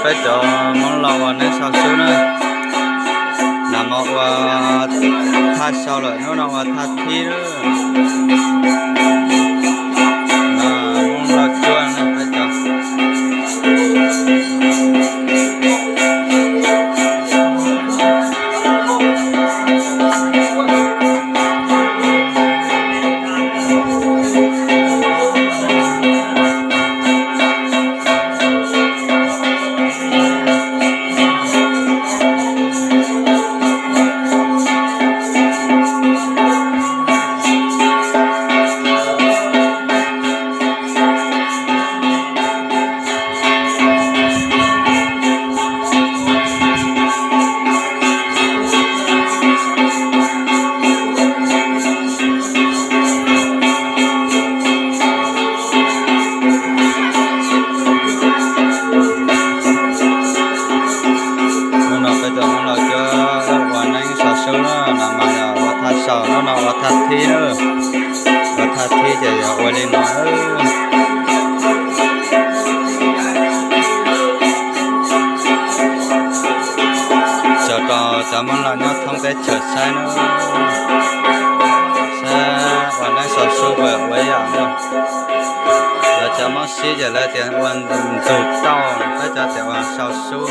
Peb cov Hmoob Lauj ua neeb sau sub na, nag hmo ua thaj sau lawm, hnub no ua thaj thib na. Hmoob Lauj cuab na peb cov. Hnub no peb cov Hmoob Lauj cuab ua neeb sau sub na, nag hmo yog ua thaj sau, hnub no ua thaj thib na. Ua thaj thib ces yog ua li no. Tso rau cov Hmoob Lauj nyob thoob teb chaws saib na, saib ua neeb sau sub puas ua ib yam na. Lawv cov Hmoob Sib ces lawv tias ua ntxug tauj, peb cov tias ua sau sub.